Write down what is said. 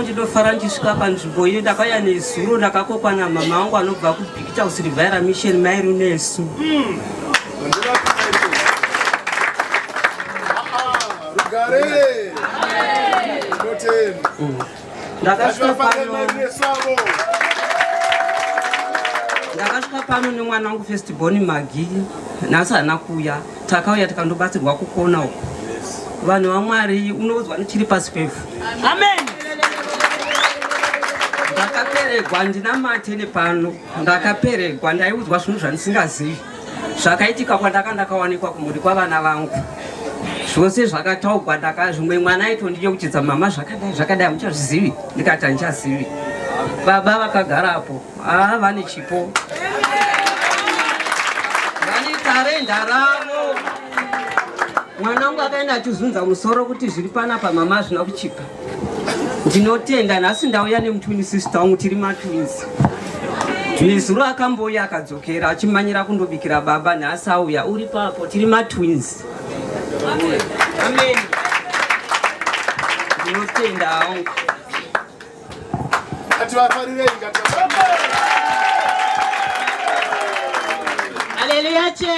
Ndinofara ndichisvika panzvimbo iyo ndakauya nezuro ndakakokwa namama wangu anobva kubikita kusirivaira mission mai runesu Rugare. Ndakasvika pano ndakasvika pano nemwana wangu first born Magi nhasi haana kuuya takauya tikandobatsirwa kukona uko vanhu vamwari unoudzwa nechiri pasi pevhu amen ndakaperegwa ndina matene pano ndakaperegwa ndaiudzwa zvinhu zvandisingazivi zvakaitika kwandaka ndakawanikwa kumhuri kwavana vangu zvose zvakataugwa ndaka zvimwe mwana aitondiyeuchidza mama zvakadai zvakadai hamuchazvizivi ndikati handichazivi baba vakagarapo haa vane chipo vane tarenda ravo mwana wangu akaenda achizunza musoro kuti zviri panapa mama hazvina kuchipa ndinotenda nhasi ndauya nemutwin sister wangu tiri matwins nezuro akambouya akadzokera achimanyira kundobikira baba nhasi auya uri papo tiri matwins amen ndinotenda hangu Ngativafarirei, ngativafarirei. Haleluya che.